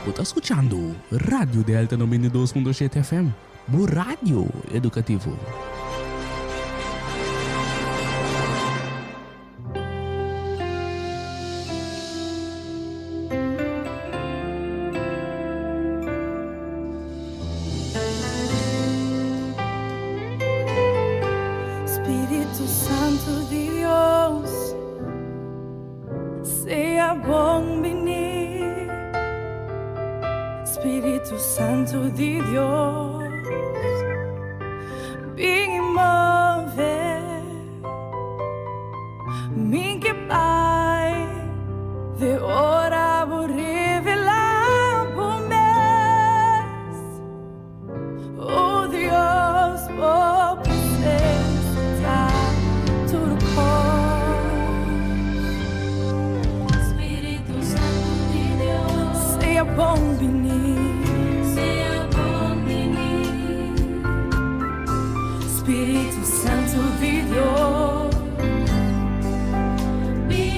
Bo ta skuchando Radio Delta 92.7 FM, bo radio edukativo. Spiritu Santu di Dios, sea bon bini. Spiritu Santu di Dios, bin move. Mi ke bai te ora bo revelá bo mes. O Dios, bo presensia ta tur kos. Spiritu Santu di Dios, Sea bon bini. Sea bon bini. Spiritu Santu di Dios. Bin.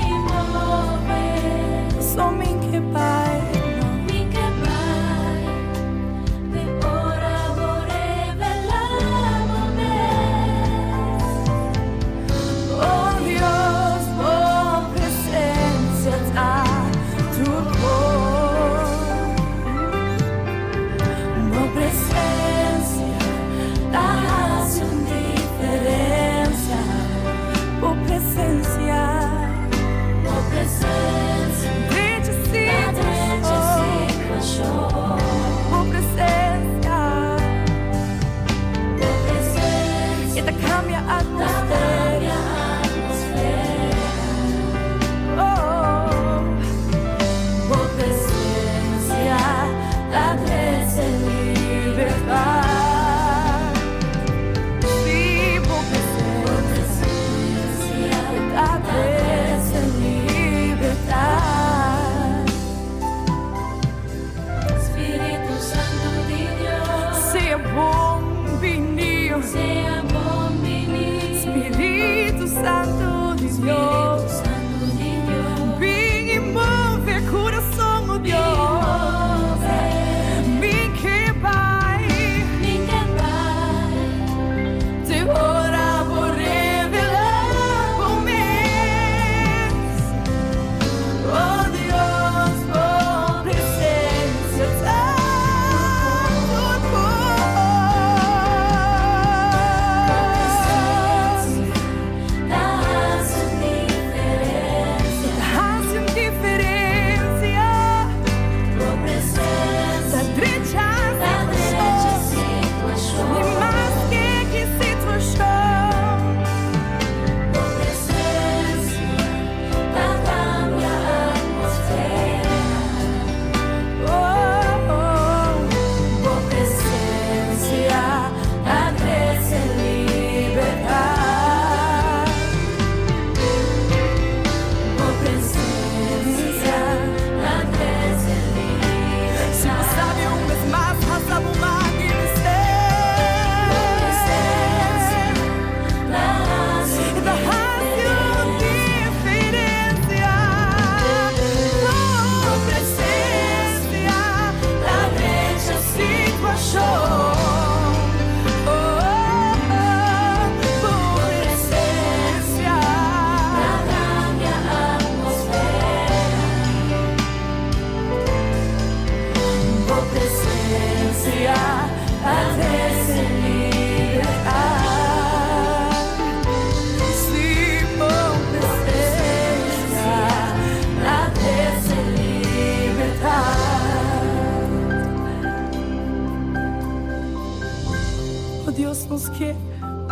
ke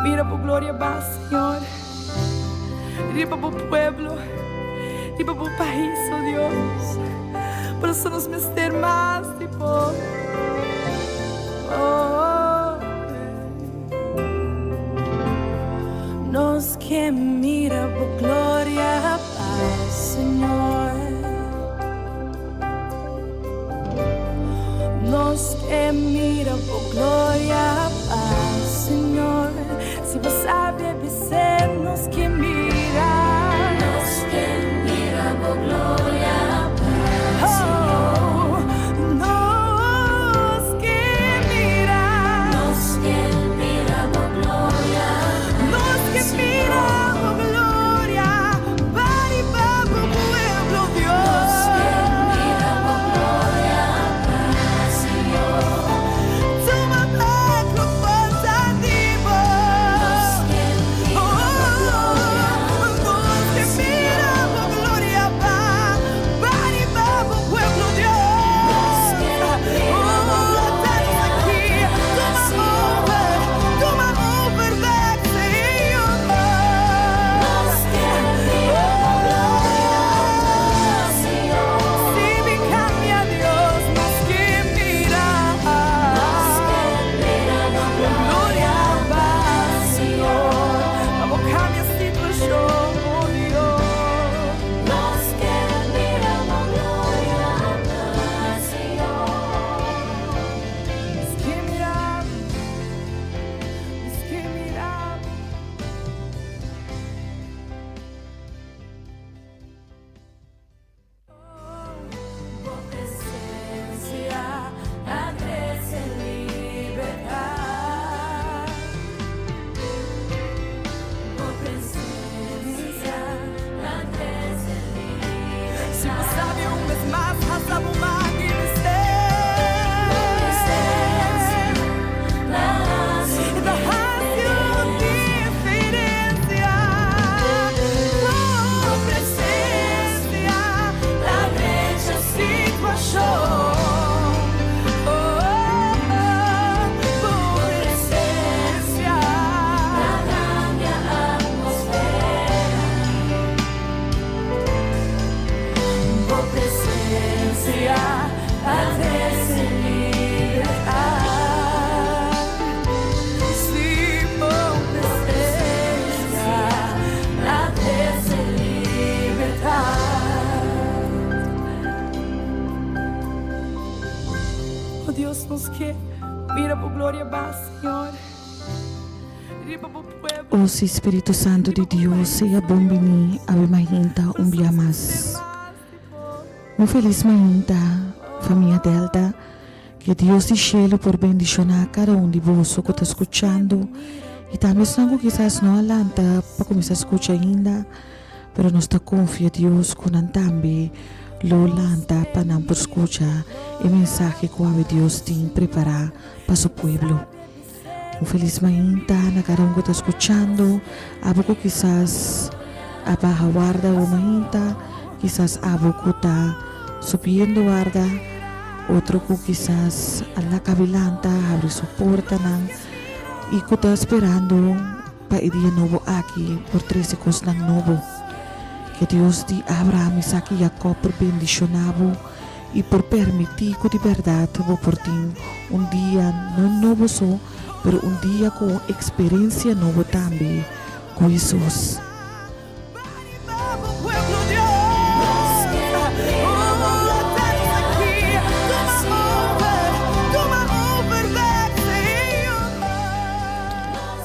mira bo gloria ba, Señor, riba bo pueblo, riba bo pais, oh Dios. Por eso nos mester mas di bo. Oh, Nos ke mira bo gloria ba, Señor. Nos ke mira bo gloria pa Señor. Si bo sabi bis'é nos ke mira. Nos ke mira bo gloria pa Señor. Oh, nos ke mira. Nos ke mira bo gloria Nos ke mira bo gloria pa riba bo pueblo Dios. Nos ke mira bo gloria pa Señor. Tuma bek lo forsa di bo. Nos ke mira bo gloria Nos ke mira bo gloria pa pa riba bo pueblo Dios. Nos ke mira bo gloria aki. pa Tuma Señor. over, tuma over bek, Señor. Nos ke mira bo gloria pa Señor. Si mi cambia Dios, nos ke mira. Nos ke mira bo Gloria gloria pa pa Señor. Señor. Vamos cambia situacion, oh Dios. Nos ke mira bo gloria pa Señor. Nos ke mira, nos ke mira. Bo presencia a trece libertad. Bo presencia a trece Si bo libertad. sabi un bes mas, hasa bo man y bis'é. Bo presencia ta haci Ta haci un diferencia. Bo presencia ta drecha situacion. Oh, oh, bo presencia Ta cambia atmosfera. Bo presencia ta trece libertad. Si bo presencia Ta trece libertad. Oh Dios, nos ke mira bo gloria ba, Señor. Riba bo pueblo. O si Spiritu Santo di Dios sea bon bini awe mainta un bia mas. Un felis mainta, famia Delta. Ke Dios di shelu por bendishoná kada un di boso ku ta skuchando i tambe esnan ku kisas no a lanta pa kuminsá skucha ainda, pero nos ta konfia Dios ku nan tambe lo lanta pa nan por skucha e mensahe ku awe Dios tin prepará pa su pueblo. Un felis mainta na kada un ku ta skuchando, abo ku kisas a baha warda awe mainta, kisas abo ku ta subiendo warda, otro ku kisas a la kabilanta habri su portanan i ku ta sperando pa e dia nobo aki por trese kosnan nobo. Ke Dios di Abraham, Isaac i Jacob por bendishoná bo i por permití ku di bèrdat bo por tin un dia no nobo so, pero un dia ku un eksperensia nobo tambe ku Hesus.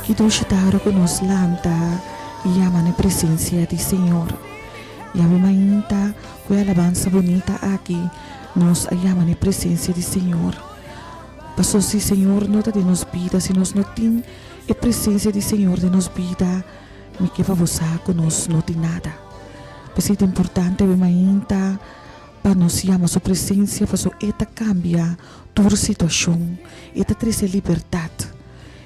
Ki dushi ta ora ku nos lanta i yama na e presensia di Señor. Yahweh mainta ku e alabansa bunita aki nos a yama na e presensia di Señor. Paso si Señor no ta den nos bida, si nos no tin e presensia di Señor den nos bida, mi ke pa bo sa ku nos no tin nada. P'esei ta importante awe mainta pa nos yama su presensia paso e ta kambia tur situashon, e ta trese libertat.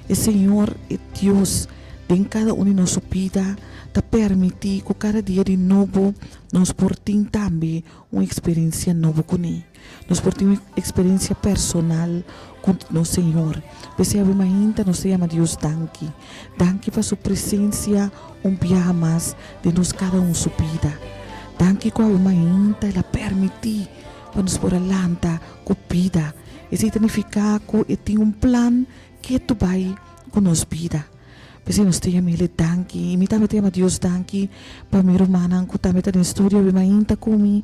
E Señor, e Dios den kada un di nos su bida. ta permití ku kada dia di nobo nos por tin tambe un eksperensia nobo kuné. Nos por tin un eksperensia personal ku nos Señor. P'esei awe mainta nos ta yama Dios danki. Danki pa su presensia un biaha mas den nos kada un su bida. Danki ku awe mainta el a permití pa nos por a lanta ku bida. Esei ta nifiká ku e tin un plan ketu bai ku nos bida. P'esei nos ta yama Ele danki. I mi tambe ta yama Dios danki pa mi rumannan ku tambe ta den studio awe mainta ku mi.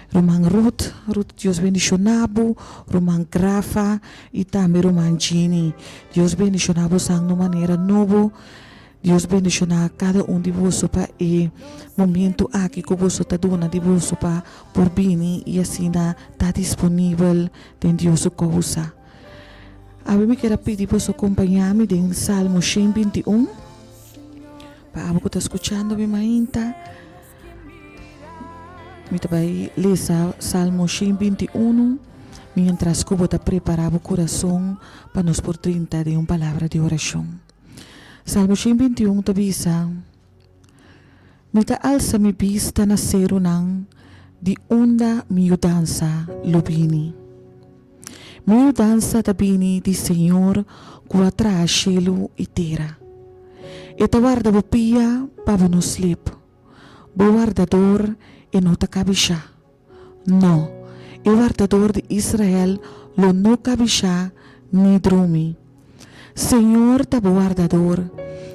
Ruman Ruth, Ruth Dios bendishoná bo, ruman Grafa i tambe ruman Jeanny. Dios bendishoná bosan na un manera nobo. Dios bendishoná kada un di boso pa e momento aki ku boso ta duna di boso pa por bini i asina ta disponibel den Dios su kousa. Awe mi kier a pidi boso kompañá mi den Salmo 121. Pa abo ku ta skuchando mi mainta, mi ta bai lesa Salmo 121 mientras ku bo ta prepará bo kurason pa nos por drenta den un palabra di orashon. Salmo 121 ta bisa, Mi ta alsa mi bista na serunan di unda mi yudansa lo bini. Mi yudansa ta bini di Señor ku a traha shelu i tera. E ta warda bo pia pa bo no slip. Bo wardador e no ta kabishá. No, e wardador di Israel lo no kabishá ni drumi. Señor ta bo wardador,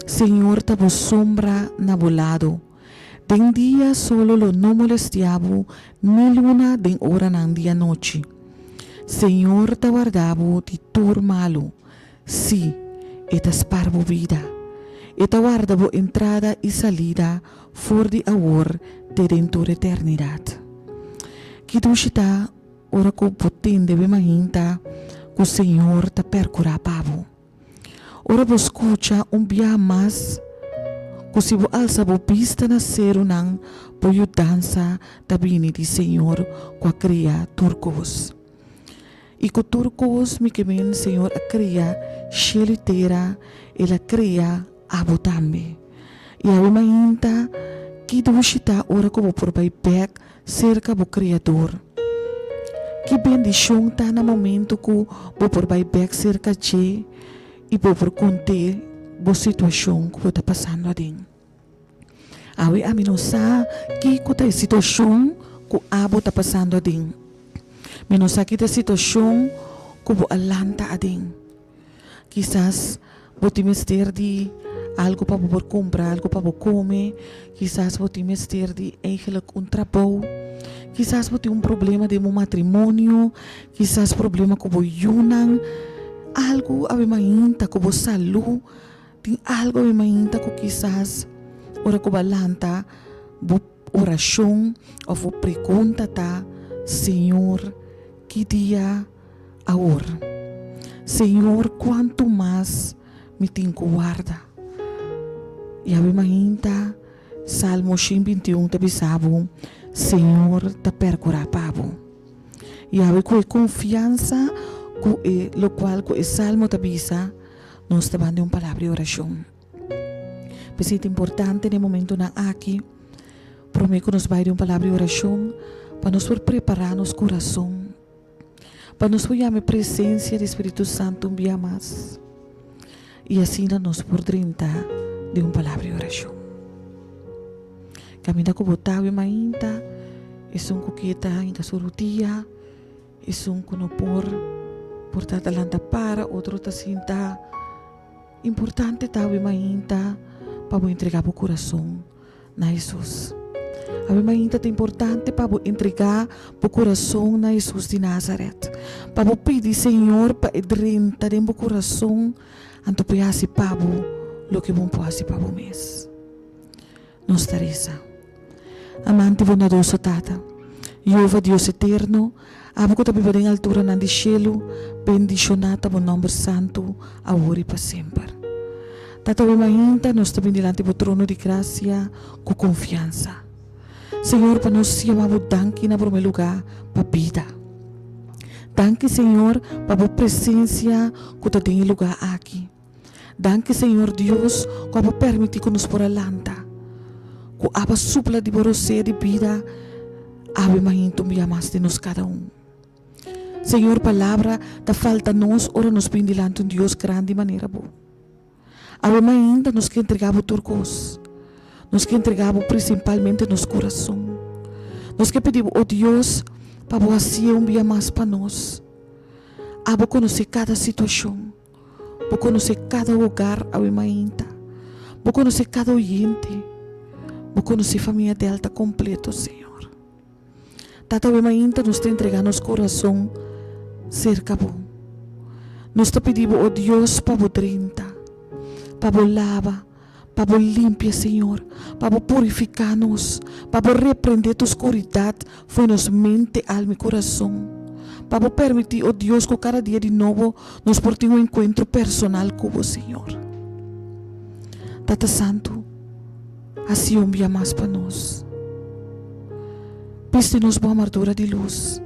Señor ta bo sombra na bo lado. Den dia solo lo no molestiá bo, ni luna den oranan di anochi. Señor ta warda bo di tur malu, sí, e ta spar bo bida. E ta warda bo entrada i salida for di awor te den tur eternidat. Ki dushi ta ora ku bo tende bo imaginta ku Señor ta perkurá pa bo! Ora bo skucha un biaha mas ku si bo alsa bo bista na serunan bo yudansa ta bini di Señor ku a kria tur kos. I ku tur kos mi ke men Señor a kria shelu i tera, El a kria Abo tambe. I awe mainta, ki dushi ta ora ku bo por bai bèk serka bo Kreador. Ki bendishon ta na momentu ku bo por bai bèk serka dje i bo por kont'é bo situashon ku bo ta pasando aden. Awe ami no sa kiko ta e situashon ku abo ta pasando aden. Mi no sa ki ta e situashon ku bo a lanta aden. Kisas bo tin mester di algu pa bo por kumpra, algu pa bo kome. Kisas bo tin mester di eigenlijk un trabou. Kisas bo tin un problema den bo matrimonio. Kisas problema ku bo yunan. Algu awe mainta ku bo salu. Tin algu awe mainta ku kisas ora ku bo a lanta bo orashon òf bo pregunta ta, Señor, ki dia Awor, Señor, kuantu mas mi tin ku warda? Yawe mainta, Salmo 121 ta bisa bo, Señor ta perkurá pa bo. Yawe ku e konfiansa ku e lokual ku e salmo ta bisa, nos ta banda un palabra di orashon. P'esei ta importante den e momentunan aki, promé ku nos bai den un palabra di orashon, pa nos por prepará nos kurason. Pa nos por yama e presencia di Spiritu Santo un bia mas y asina nos por drenta den un palabra di oracion. Caminda cu bo ta awe mainta, esun cu ke ta hinca su rudia, esun cu no por, por ta ta lanta para, otro ta sinta. Importante ta awe mainta pa bo entrega bo curason. na Hesus. Awe mainta ta importante pa bo entregá bo kurason na Hesus di Nazaret. Pa bo pidi Señor pa e drenta den bo kurason, anto por e hasi pa bo loke bo no por hasi pa bo mes. Nos ta resa. Amante bondadoso Tata, Jehova Dios eterno, abo ku ta biba den alturanan di shelu, bendishoná ta bo nòmber santu awor i pa semper. Tata awe mainta nos ta bin dilanti bo trono di grasia ku konfiansa. Señor pa nos yama bo danki na prome lugá pa bida. Danki Señor pa bo presensia ku ta den e lugá aki. Danki Señor Dios ku abo permití ku nos por a lanta. ku abo a supla di bo rosea di bida awe mainta un bia mas den nos kada un. Señor palabra ta falta nos ora nos bin dilanti un Dios grandi manera bo. Awe mainta nos ke entrega bo tur kos. Nos ke entrega bo prinsipalmente nos kurason. Nos ke pidi bo, o Dios, pa bo hasié un bia mas pa nos. Abo konosé kada situashon. Bo konosé kada hogar awe mainta. Bo konosé kada oyente. Bo konosé famia Delta kompleto, Señor. Tata awe mainta nos ta entrega nos kurason serka bo. Nos ta pidi bo, o Dios, pa bo drenta, pa bo laba, pa bo limpia, Señor, pa bo purifiká nos, pa bo reprendé tur skuridat fo'i nos mente, alma i kurason. Pa bo permití, o Dios, ku kada dia di nobo nos por tin un enkuentro personal ku bo, Señor. Tata Santu. Hasi un bia mas pa nos. Bisti nos bo amardura di lus.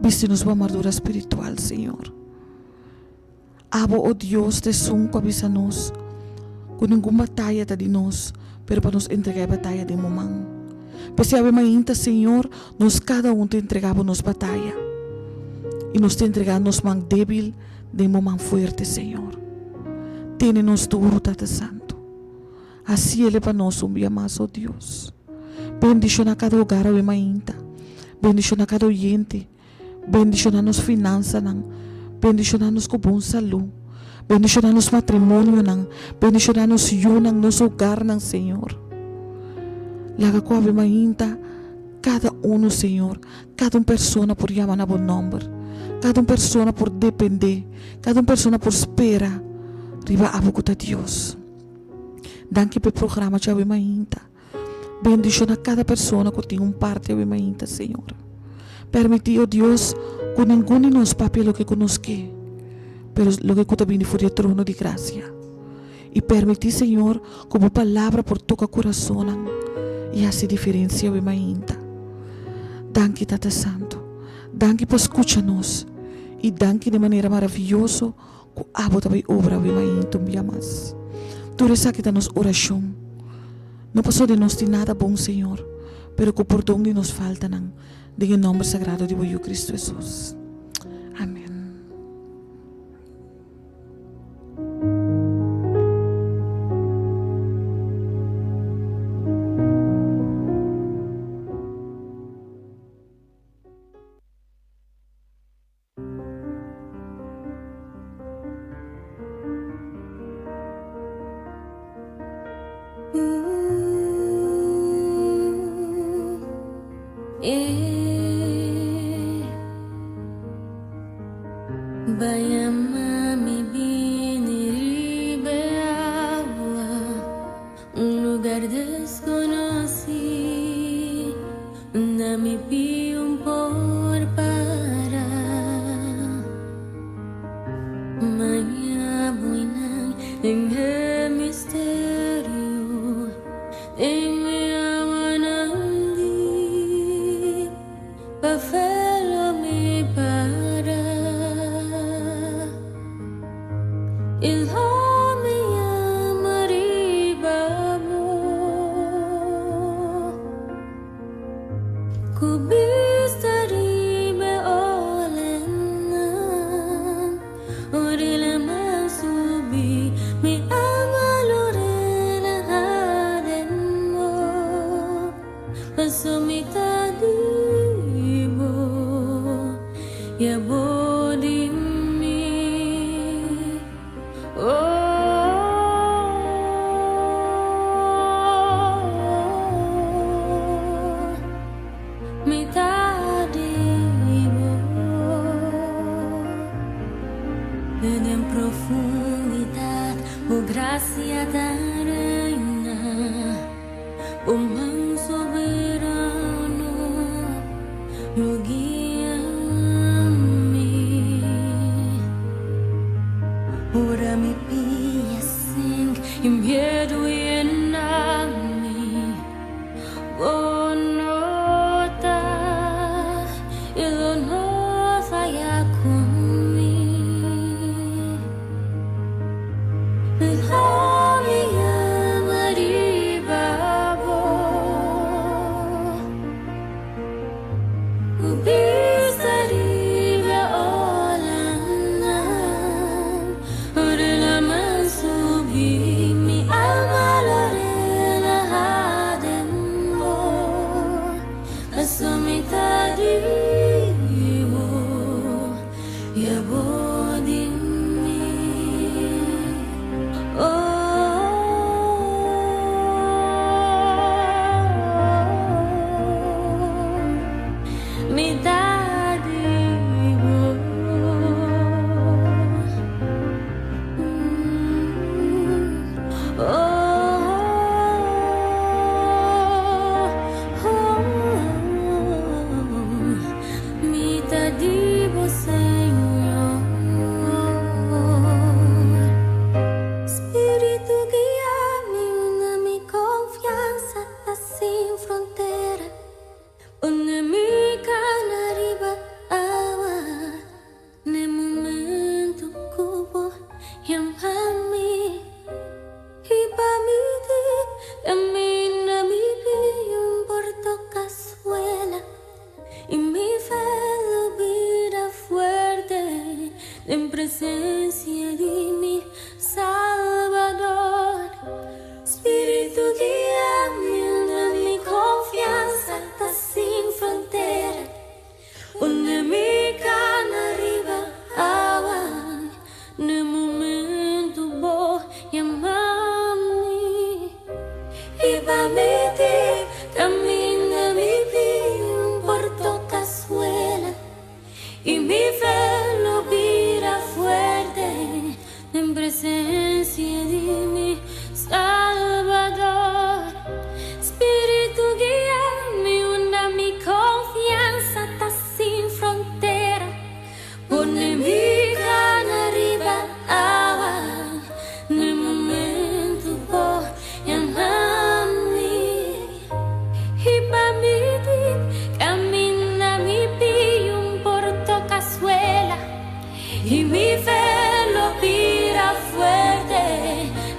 Bisti nos bo amardura spiritual, Señor. Abo, o Dios, ta esun ku a bisa nos ku ningun bataya ta di nos, pero pa nos entregá e bataya den bo man. P'esei awe mainta, Señor, nos kada un ta entregá bo nos bataya. I nos ta entregá nos man débil den bo man fuerte, Señor. Tene nos duru, Tata Santu. Haciele pa nos un bia mas, oh Dios. Bendiciona cada hogar awe mainta. Bendiciona cada oyente. Bendiciona nos finansanan. Bendiciona nos cu bon salud. Bendiciona nos matrimonionan. Bendiciona nos yunan, nos hogarnan, Señor. Laga cu awe mainta cada uno, Señor, cada un persona por yama na bo nomber. Cada un persona por depende. Cada un persona por spera riba abo cu ta Dios. Danki pa e programa djawe mainta. Bendiciona cada persona cu tin un parti awe mainta, Señor. Permiti, oh Dios, cu ningun di nos papia loke cu nos ke, pero loke cu ta bini for di e trono di gracia. Y permiti, Señor, cu bo palabra por toca curasonnan y haci diferencia awe mainta. Danki, Tata Santo. Danki pa scucha nos. Y danki den manera maraviyoso Ku abo ta bai obra awe mainta un bia mas. Tur esaki ta nos orashon. No pasobra di nos tin nada bon, Señor, pero ku pordon di nos faltanan, den e nòmber sagrado di bo Yu Kristu Hesus. Amen. Den presencia di mi Salbador. Spiritu guia mi unda mi confiansa ta sin frontera. Unda mi cana riba awa. N'e momento bo yama mi. I pa mi tin caminda mi bin por toca suela. I mi fe lo bira fuerte den presencia di mi Salbador. Spiritu guia mi unda mi confiansa ta sin frontera. Pone mi cana riba awa n'e momento bo yama mi. I pa mi tin caminda mi piun por toca suela i mi fe lo bira fuerte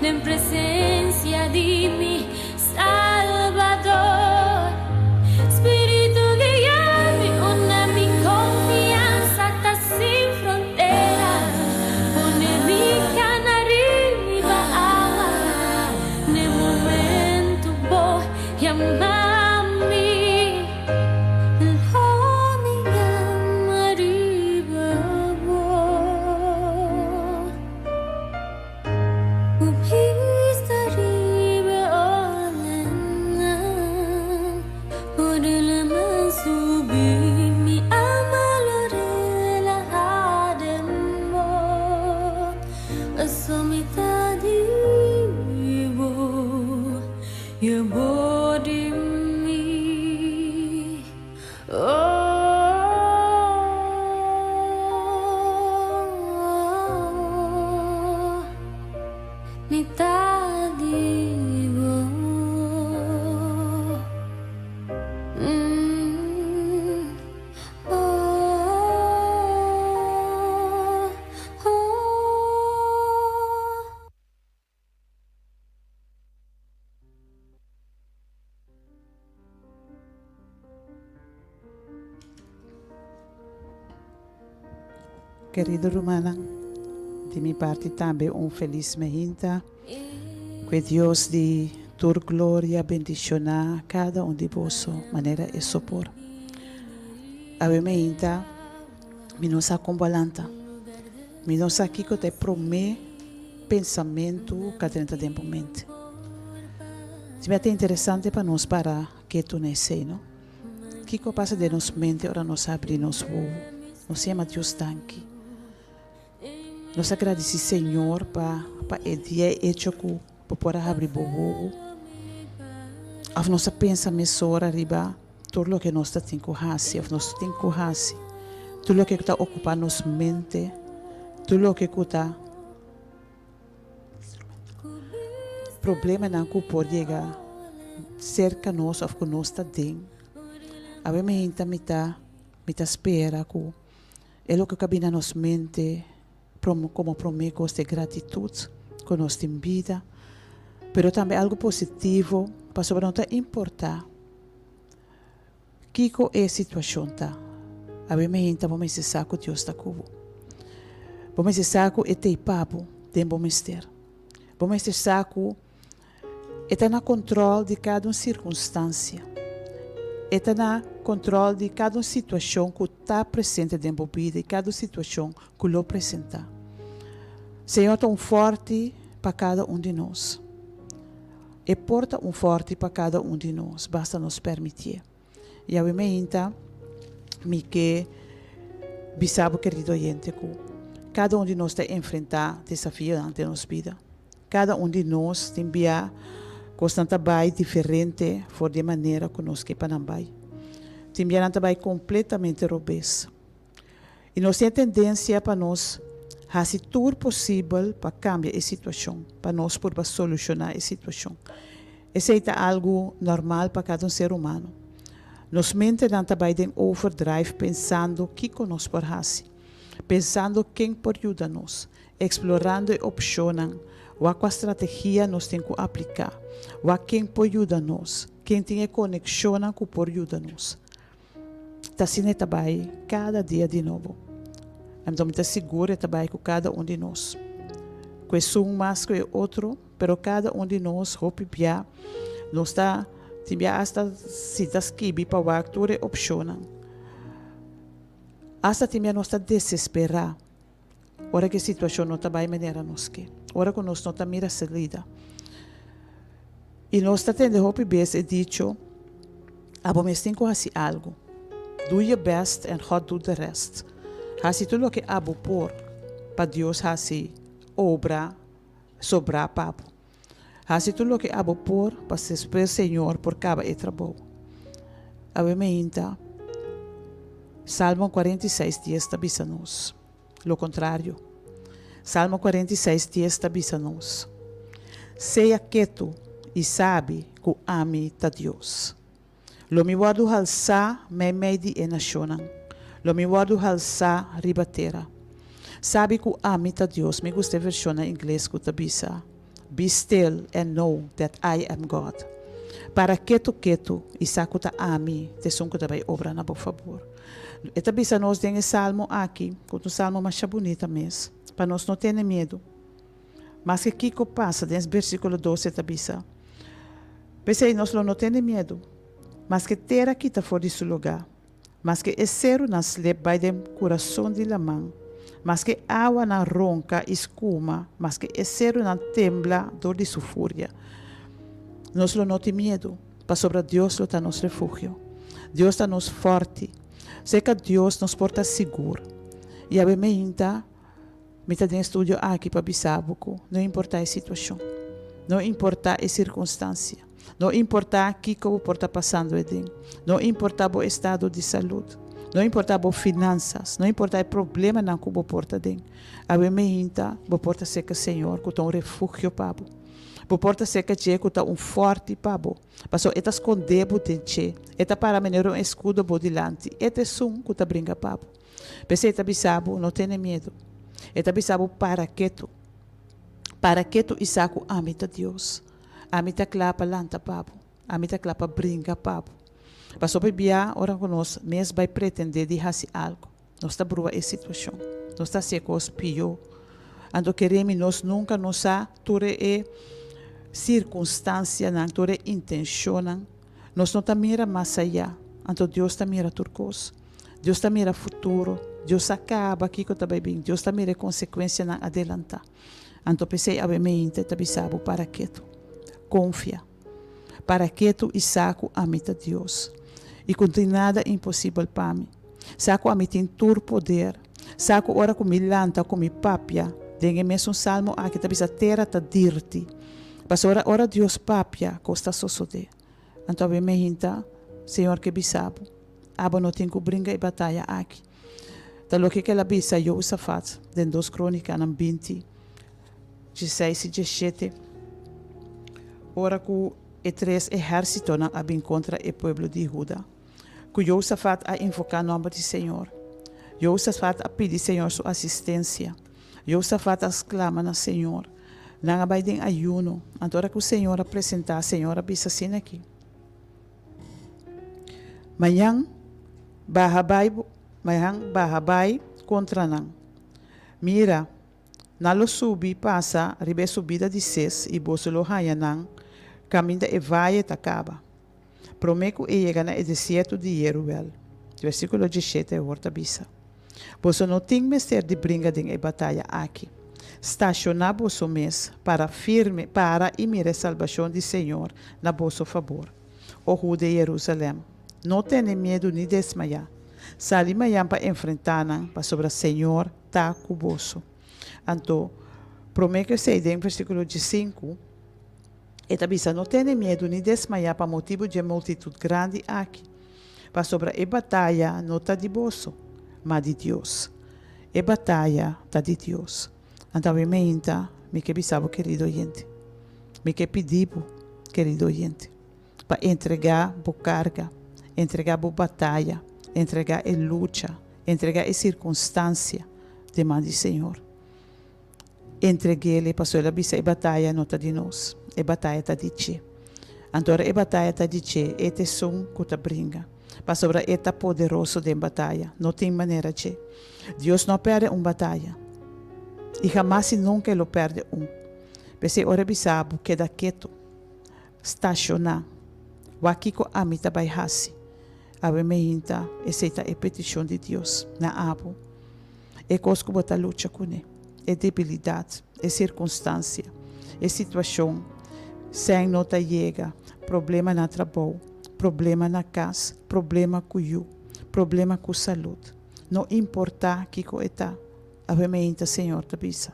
den presencia di mi Salbador. Spiritu guia mi unda mi confiansa ta sin frontera. Pone mi cana riba awa n'e momento bo yama mi. Lo mi yama riba bo. Bo bista riba olanan Ora laman subi mi alma lo relaha den bo Paso mi ta di bo i abo di mi. Oh, mi ta di bo. Mm, oh, oh. Kerido rumannan, di mi parti tambe un felis mehinta. Ku e Dios di tur gloria bendishoná kada un di boso manera e so por. Awe mehinta mi no sa kon bo a lanta. Mi no sa kiko ta e promé pensamentu ku a drenta den bo mente. Si mi a ta interesante pa nos para ketu na esei, no? Kiko a pasa den nos mente ora nos a abri nos wowo? Nos yama Dios danki. Nos a gradisí Señor pa pa e dia e echo ku bo por a habri bo wowo. Òf nos a pensa mesora riba tur loke nos ta tin ku hasi òf nos tin ku hasi, tur loke ku ta okupá nos mente, tur loke ku ta problemanan ku por yega serka nos òf ku nos ta den. Awe mi hinta mi ta mi ta spera ku e loke ku a bini na nos mente komo promé kos ta e gratitut ku nos tin bida, pero tambe algu positivo pasobra no ta importá kiko e situashon ta. Awe mi hinta bo mester sa ku Dios ta ku bo. Bo mester sa ku e t'ei pa bo den bo mester. Bo mester sa ku E ta na control di cada un circunstancia. E ta na control di cada un situacion cu ta presente den bo bida y cada un situacion cu lo presenta. Señor ta un forti pa cada un di nos. E por ta un forti pa cada un di nos, basta nos permitié. Yahweh meinta, mi ke bisa bo kerido oyente ku kada un di nos ta enfrentá desafionan den nos bida. Kada un di nos tin bia kosnan ta bai diferente for di e manera ku nos ke pa nan bai. Tin bia nan ta bai kompletamente robes. I nos tin e tendensia pa nos hasi tur posibel pa kambia e situashon, pa nos purba solushoná e situashon. Esei ta algu normal pa kada un ser humano. Nos mentenan ta bai den overdrive pensando kiko nos por hasi, pensando ken por yuda nos, eksplorando e opshonnan, wak kua strategia nos tin ku apliká, wak ken por yuda nos, ken tin e konekshonnan ku por yuda nos. Ta asina e ta bai kada dia di nobo. Anto mi ta sigur e ta bai ku kada un di nos. Ku esun mas ku e otro, pero kada un di nos hopi bia nos ta tin bia asta sinta skibi pa wak tur e opshonnan. Asta tin bia nos ta desesperá ora ku e situashon no ta bai manera nos ke, ora ku nos no ta mira salida. I nos ta tende hopi bes e dicho, Abo mes tin ku hasi algu. Do your best and God do the rest. Hasi tur loke abo por pa Dios hasi obra sobrá pa bo. Hasi tur loke abo por pa despues Señor por kaba e trabou. Awe meinta, Salmo 46 dies ta bisa nos. Lo kontrario, Salmo 46 dies ta bisa nos, Sea ketu i sabi ku ami ta Dios. Lo mi wòrdu halsá meimei di e nashonnan, lo mi wòrdu halsá riba tera. Sabi ku ami ta Dios. Mi gusta e vershon na ingles ku ta bisa, Be still and know that I am God. Para ketu ketu i sa ku ta ami ta esun ku ta bai obra na bo fabor. E ta bisa nos den e salmo aki, ku ta un salmo masha bunita mes, pa nos no tene miedu. Maske kiko pasa, den bersikulo 12 e ta bisa, P'esei nos lo no tene miedu, maske tera kita for di su lugá, Maske e serunan slep bai den kurason di laman, maske awanan ronka i skuma, maske e serunan tembla dor di su furia, nos lo no tin miedu, pasobra Dios lo ta nos refugio. Dios ta nos fòrti. Serka Dios nos por ta sigur. I awe meinta mi ta den e studio aki pa bisa bo ku no importá e situashon, no importá e sirkunstansia, No importá kiko bo por ta pasando eden, no importá bo estado di salud, no importá bo finansas, no importá e problemanan ku bo por ta den, awe meinta bo por ta serka Señor ku ta un refugio pa bo. Bo por ta serka dje ku ta un fòrti pa bo, pasobra e ta skondé bo den dje, e ta para manera un eskudo bo dilanti, e ta esun ku ta bringa pa bo. P'esei e ta bisa bo, no tene miedu. E ta bisa bo, para ketu. Para ketu i sa ku ami ta Dios. Ami ta kla pa lanta pa bo. Ami ta kla pa bringa pa bo. Pasobra bia ora ku nos mes bai pretendé di hasi algu, nos ta brua e situashon. Nos ta hasi e kos pió. Anto kere mi nos nunka no sa tur e sirkunstansianan, tur e intenshonnan. Nos no ta mira mas ayá, anto Dios ta mira tur kos. Dios ta mira futuro. Dios sa kaba kiko ta bai bin. Dios ta mira e konsekuensianan adelantá. Anto p'esei awe meinte ta bisa bo para ketu. Konfia. Para ketu i sa ku ami ta Dios i ku no tin nada imposibel pa mi. Sa ku ami tin tur poder. Sa ku ora ku mi lanta ku mi papia, den e mesun salmo aki ta bisa tera ta dirti. Pasobra ora Dios papia, kos ta sosodé. Anto awe meinta, Señor ke bisa bo, Abo no tin ku bringa e bataya aki. Ta loke ku el a bisa Josafat den Dos Krónikanan 20, 16 i 17, ora ku e tres ehérsitonan a bin kontra e pueblo di Huda, ku Josafat a invoká nòmber di Señor. Josafat a pidi Señor su asistensia. Josafat a sklama na Señor. Nan a bai den ayuno. Anto ora ku Señor a presentá, Señor a bisa asina aki, Mañan baha bai, mañan baha bai kontra nan. Mira, nan lo subi pasa riba e subida di Ses i boso lo haña nan kaminda e vaye ta kaba, promé ku e yega na e desierto di Yeruel. Versíkulo 17 awor ta bisa. Boso no tin mester di bringa den e bataya aki. Stashoná boso mes, para firme, para i mira e salbashon di Señor na boso fabor. O Huda i Jerusalèm, no tene miedu ni desmayá. Sali mañan pa enfrentá nan, pasobra Señor ta ku boso. Anto, promé ku esei, den versíkulo diesinku, E ta bisa, No tene miedu ni desmayá pa motibu dje multitut grandi aki, pasobra e bataya no ta di boso, ma di Dios. E bataya ta di Dios. Anto awe meinta mi ke bisa bo, kerido oyente, mi ke pidi bo, kerido oyente, pa entregá bo karga, entregá bo bataya, entregá e lucha, entregá e sirkunstansia den man di Señor. Entreg'el e pasobra el a bisa e bataya no ta di nos, e bataya ta di dje. Anto ora e bataya ta di dje, e ta esun ku ta bringa. Pasobra E ta poderoso den bataya. No tin manera dje. Dios no a pèrdè un bataya. I hamas i nunka E lo pèrdè un. P'esei ora E bisa bo, Keda ketu. Stashoná. Wak kiko ami ta bai hasi. Awe meinta, esei ta e petishon di Dios na abo. E kos ku bo ta lucha kuné, e debilidat, e sirkunstansia, e situashon, sèn no ta yega, problema na trabou, problema na kas, problema ku yu, problema ku salud. No importá kiko e ta, awe meinta Señor ta bisa,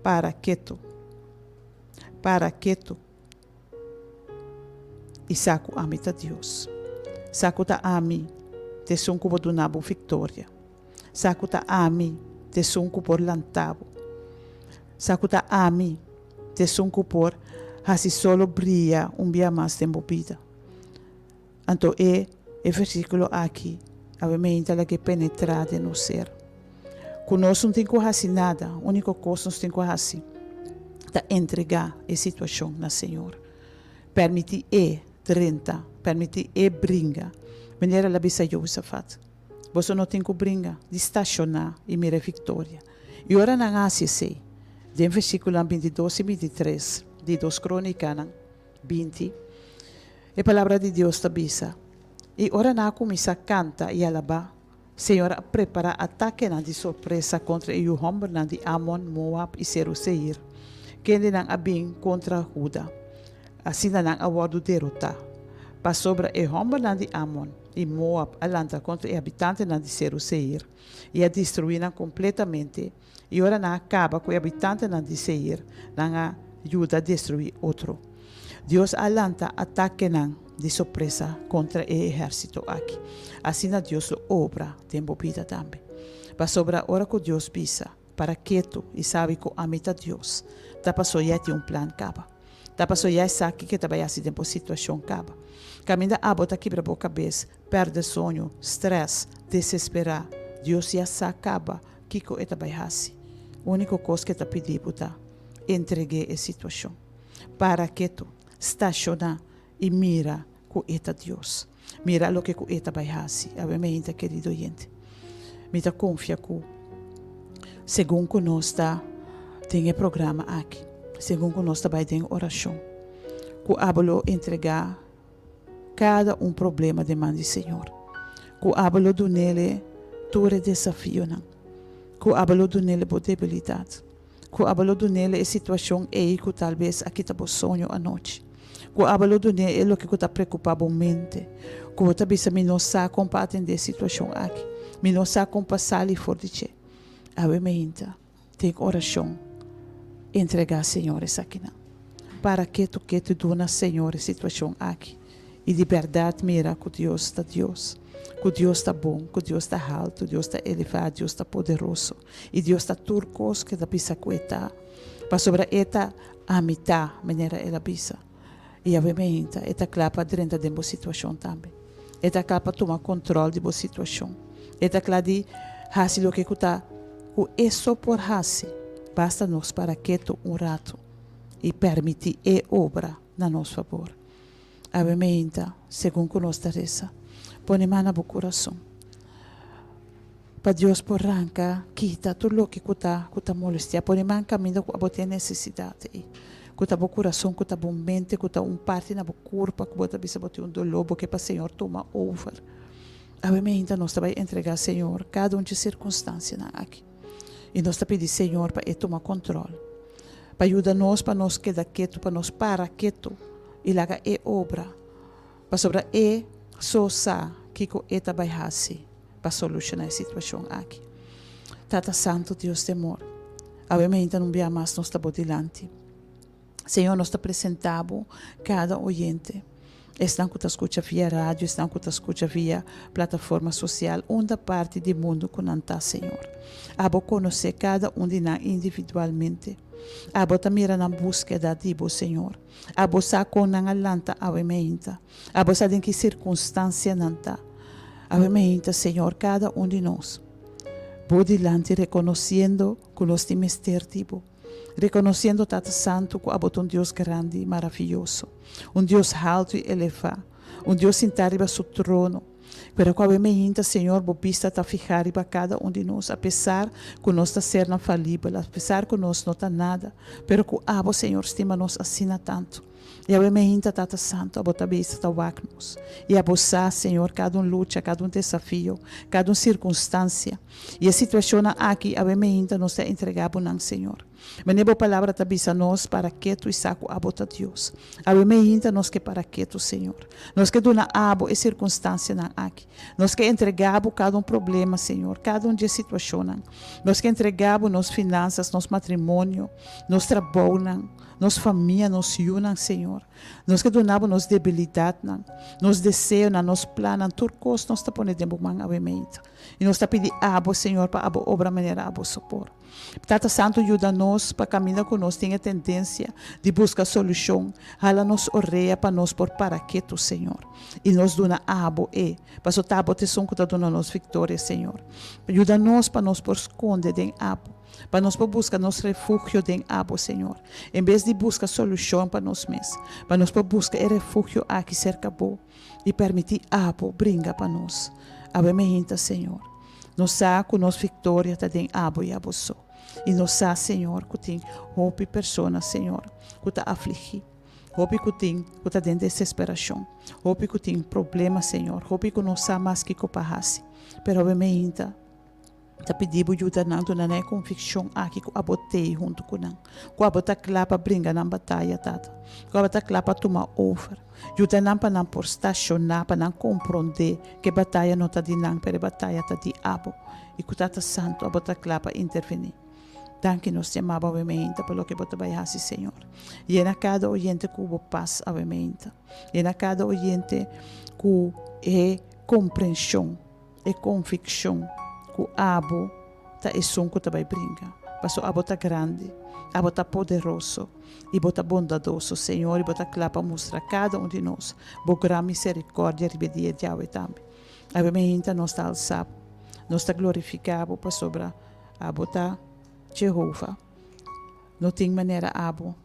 Para ketu. Para ketu. I sa ku ami ta Dios. Sa ku ta ami ta esun ku por duna bo viktoria. Sa ku ta ami ta esun ku por lanta bo. Sa ku ta ami ta esun ku por hasi solo bria un bia mas den bo bida. Anto e e versíkulo aki awe meinta lag'é penetrá den nos ser. Ku nos no tin ku hasi nada, úniko kos nos tin ku hasi ta entregá e situashon na Señor. Permití E drenta, permití E bringa. Manera el a bisa Josafat, Boso no tin ku bringa, di stashoná i mira e viktoria. I ora nan a hasi esei, den versíkulonan bintidos i bintitres di Dos Krónikanan 20, E Palabra di Dios ta bisa, I ora nan a kuminsá kanta i alabá, Señor a prepará atakenan di sorpresa kontra e yu hòmbernan di Amon, Moab i Seru Seir, kendenan a bin kontra Huda. Asina nan a wòrdu derotá. Pasobra e hòmbernan di Amon i Moab a lanta kontra e habitantenan di Seru Seir i a destruí nan kompletamente, I ora nan a kaba ku e habitantenan di Seir, nan a yuda destruí otro. Dios a lanta atakenan di sorpresa kontra e ehérsito aki. Asina Dios lo obra den bo bida tambe. Pasobra ora ku Dios bisa, Para ketu i sabi ku ami ta Dios, ta paso ya e tin un plan kaba. Ta paso ya e sa kiko e ta bai hasi den bo situashon kaba. Kaminda abo ta kibra bo kabes, pèrdè soño, strès, desesperá, Dios ya sa kaba Kiko e ta bai hasi? Úniko kos ku e ta pidi bo ta, entreg'é e situashon. Para ketu, stashoná i mira ku e ta Dios. Mira loke ku e ta bai hasi. Awe meinta, kerido oyente, mi ta konfia ku segun ku nos ta den e programa aki, segun ku nos ta bai den orashon, ku abo lo entregá kada un problema den man di Señor. Ku abo lo dunele tur e desafionan. Ku abo lo dunele bo debilidat. Ku abo lo dunele e situashon ei ku tal bes a kita bo soño anochi. Ku abo lo dun'é e loke ku ta preokupá bo mente. Ku bo ta bisa, Mi no sa kon pa atendé e situashon aki. Mi no sa kon pa sali for di dje. Awe meinta. Den orashon, entregá Señor esakinan. Para ketu ketu duna Señor e situashon aki i di bèrdat mira ku Dios ta Dios, ku Dios ta bon, ku Dios ta haltu, Dios ta elevá, Dios ta poderoso i Dios ta tur kos ku e ta bisa ku e ta, pasobra e ta Ami Ta, manera el a bisa. I awe meinta e ta kla pa drenta den bo situashon tambe. E ta kla pa tuma kontròl di bo situashon. E ta kla di hasi loke ku ta ku e so por hasi. Basta nos para ketu un ratu i pèrmití e obra na nos fabor. Awe meinta, segun ku nos ta resa, pone man na bo kurason. Pa Dios por ranka kita tur loke ku ta ku ta molestia. Pone man kaminda ku abo tin e nesesidat ei. Ku ta bo kurason, ku ta bo mente, ku ta un parti na bo kurpa ku bo ta bisa bo tin un doló, bo ke pa Señor tuma over. Awe meinta nos ta bai entregá Señor kada un dje sirkunstansianan aki. I nos ta pidi Señor pa E tuma kontròl. Pa yuda nos pa nos keda ketu, pa nos para ketu i laga E obra. Pasobra E so sa kiko E ta bai hasi. pa solushoná e situashon aki. Tata Santu, Dios di amor, awe mainta un bia mas nos ta bo dilanti. Señor, nos ta presentá bo kada oyente, esnan ku ta skucha via radio, esnan ku ta skucha via plataforma sosial, unda parti di mundu ku nan ta, Señor. Abo konosé kada un di nan individualmente. Abo ta mira nan búskeda di bo, Señor. Abo sa kon nan a lanta awe mainta. Abo sa den ki sirkunstansia nan ta. Awe mainta, Señor, kada un di nos, Bo dilanti rekonosiendo ku nos tin mester di Bo. Rekonosiendo, Tata Santu, ku Abo ta un Dios grandi i maravioso, un Dios haltu i elevá, Un Dios sintá riba su trono. Pero ku awe meinta, Señor, bo bista ta fihá riba kada un di nos, apesar ku nos ta sernan falibel, apesar ku nos no ta nada, pero ku abo, Señor, stima nos asina tantu. I awe meinta, Tata Santu, abo ta bisa ta wak nos. I abo sa, Señor, kada un lucha, kada un desafio, kada un sirkunstansia. I e situashonnan aki, awe meinta nos ta entregá bo nan, Señor. Mene bo palabra ta bisa nos para ketu i sa ku abo ta Dios. Awe meinta nos ke para ketu, Señor. Nos ke duna abo e sirkunstansianan aki. Nos ke entregá bo kada un problema, Señor, kada un dje situashonnan. Nos ke entregá bo nos finansas, nos matrimonio, nos trabounan, nos famia, nos yunan, Señor. Nos ke duna bo nos debilidatnan, nos deseonan, nos plannan, tur kos nos ta pone den bo man awe meinta. I nos ta pidi abo, Señor, pa abo obra manera abo so por. Tata Santu yuda nos pa kaminda ku nos tin e tendensia di buska solushon, hala nos orea pa nos por para ketu, Señor, i nos duna abo e, paso ta abo ta esun ku ta duna nos viktoria, Señor. Yuda nos pa nos por skonde den abo, pa nos por buska nos refugio den abo, Señor, en bes di buska solushon pa nos mes, pa nos por buska e refugio aki serka bo i permití abo bringa pa nos. Awe mehinta, Señor. Nos sa ku nos viktoria ta den abo i abo so. I nos sa, Señor, ku tin hopi persona, Señor, ku ta afligí, hopi ku tin ku ta den desesperashon, hopi ku tin problema, Señor, hopi ku no sa mas kiko pa hasi. Pero awe meinta ta pidi bo yuda nan, duna nan e konvikshon aki ku abo t'ei huntu ku nan, ku abo ta kla pa bringa nan bataya, Tata, ku abo ta kla pa tuma over. Yuda nan pa nan por stashoná, pa nan komprondé ku e bataya no ta di nan, pero e bataya ta di abo i ku Tata Santu abo ta kla pa intervení. Danki nos te amaba awe meinta pa loke bo ta bai hasi, Señor. Yena kada oyente ku bo pas awe meinta. Yena kada oyente ku e komprenshon. E konvikshon ku abo ta esun ku ta bai bringa, paso abo ta grandi, abo ta poderoso i bo ta bondadoso, Señor, i bo ta kla pa mustra kada un di nos bo gran miserikòrdia riba e dia djawe tambe. Awe meinta nos ta alsa bo, nos ta glorifiká bo pasobra abo ta Jehova. No tin manera abo.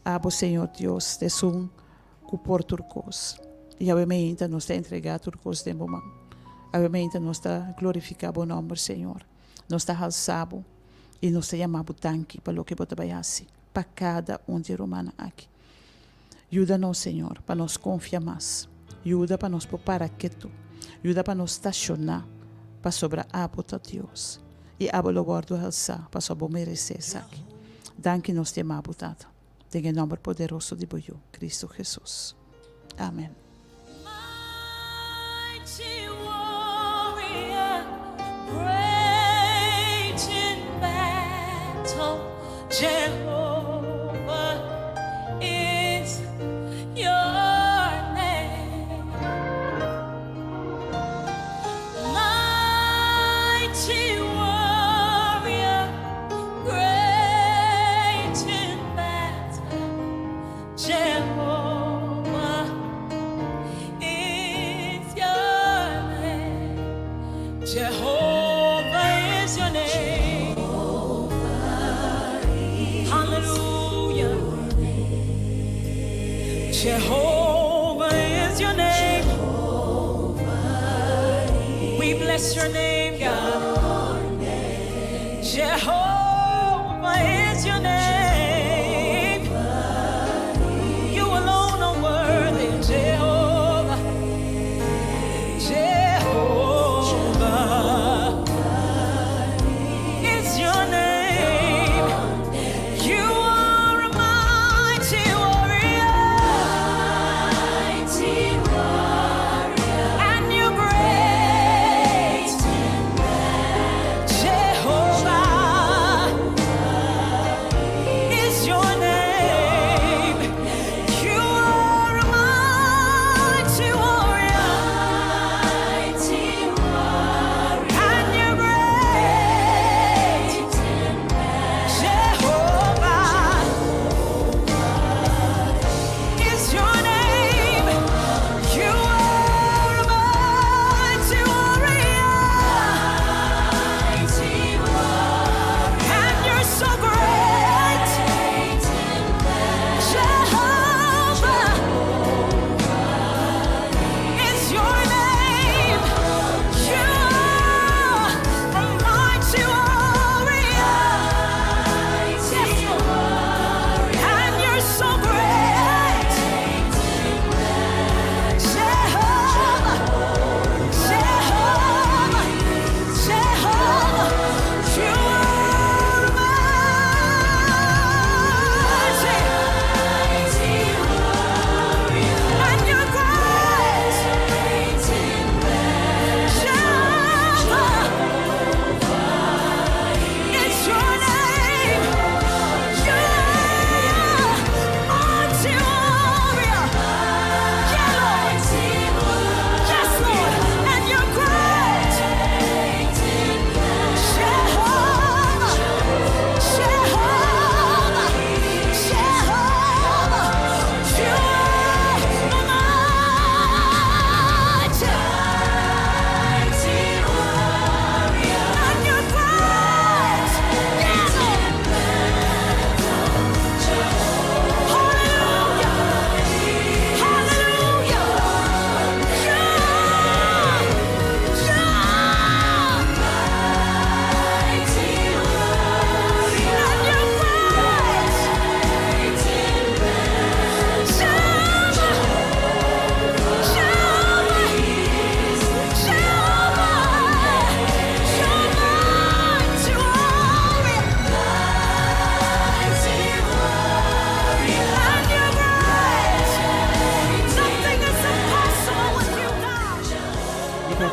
Abo, Señor Dios, ta esun ku por tur kos. I awe meinta nos ta entregá tur kos den bo man. Awe meinta nos ta glorifiká bo nòmber, Señor. Nos ta halsá bo i nos ta yama bo danki pa loke bo ta bai hasi pa kada un di e rumannan aki. Yuda nos, Señor, pa nos konfia mas. Yuda pa nos por para ketu. Yuda pa nos stashoná pasobra abo ta Dios i abo lo wòrdu halsá pasobra bo meresé esaki. Danki nos te ama bo, Tata. Den e nòmber poderoso di bo Yu, Kristu Hesus. Amen. Mighty warrior, great in battle, Jehovah is your name. Mighty warrior, great in battle, Jehovah is your name. Jehovah is your name. Hallelujah. Jehovah is your name. We bless your name, God. Jehovah is your name. You alone are worthy, Jehovah. Jehovah is your name. You are a mighty warrior. And you're great. Jehovah.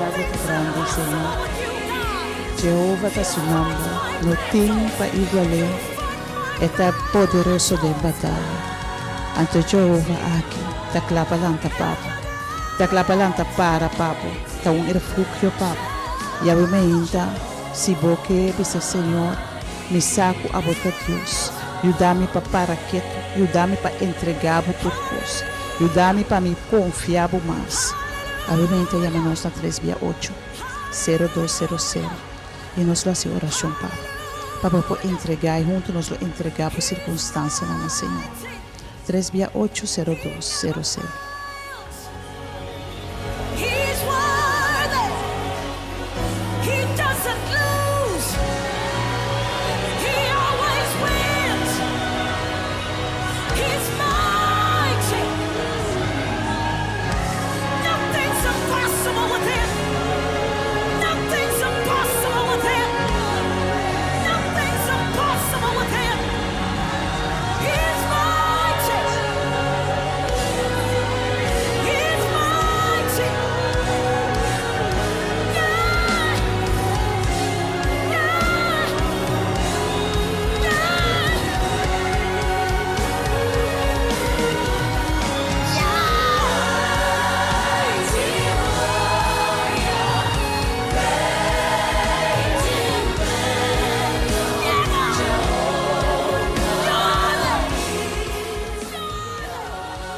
Bo ta grandi, Señor. Jehova ta su nomber, no tin pa igual'é. E ta poderoso den bataya. Anto Jehova aki ta kla pa lanta pa bo, ta kla pa lanta para pa bo, ta un refugio pa bo. Yahweh meinta, si bo ke bisa Señor, Mi sa ku abo ta Dios. Yuda mi pa para ketu, yuda mi pa entregá bo tur kos, yuda mi pa mi konfia bo mas. Awe meinta yama nos na tres bia ocho, sero dos sero sero i nos lo hasi orashon pa bo, pa bo por entregá i huntu nos lo entregá bo sirkunstansianan na Señor. Tres bia ocho, sero dos sero sero.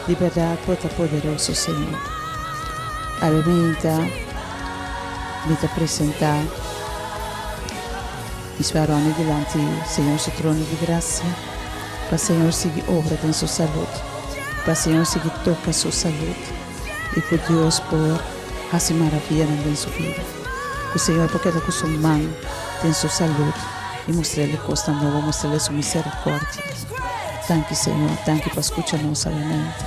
Di berdad bo ta poderoso, Señor. Awe meinta mi ta presenta mi sua Ronnie dilanti Señor su trono di gracia, pa Señor sigui obra den su salud, pa Señor sigui toca su salud y cu Dios por haci maravianan den su bida. Cu Señor por keda cu su man den su salud y mustr'ele cosnan nobo, mustr'ele su misericordia. Danki Señor, danki pa scucha nos awe-mente.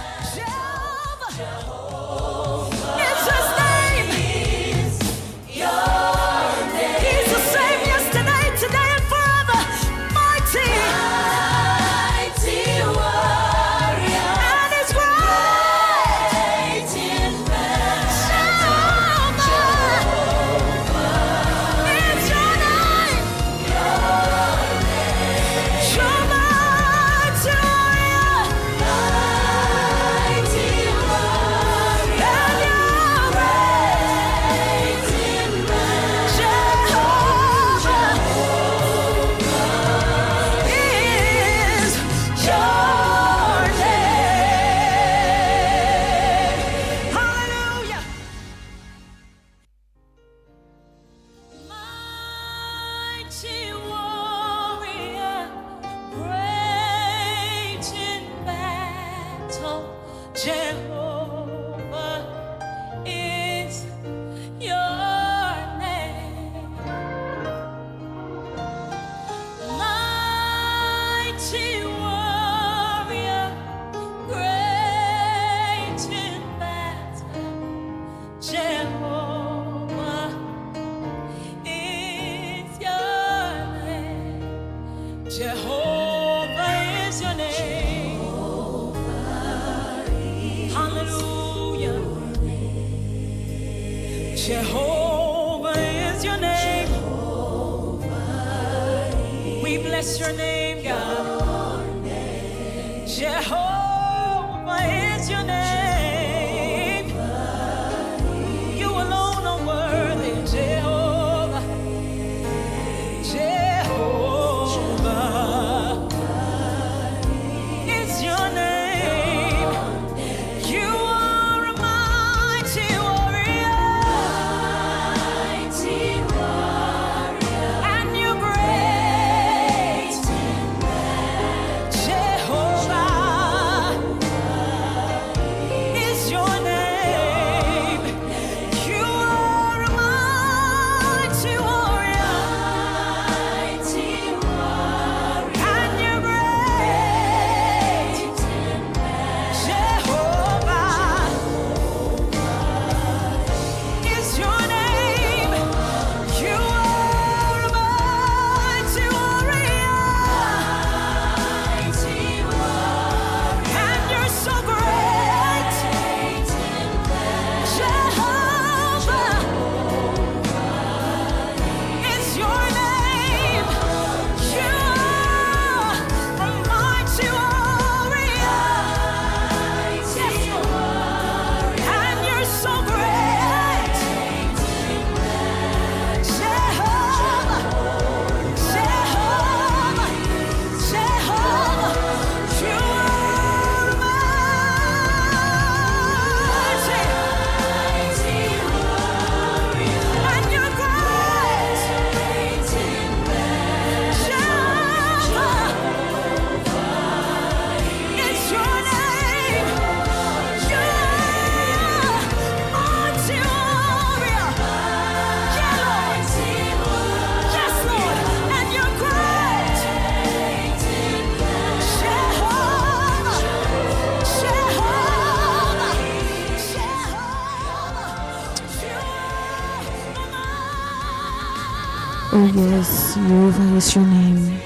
Oh yes, Jehovah is your name.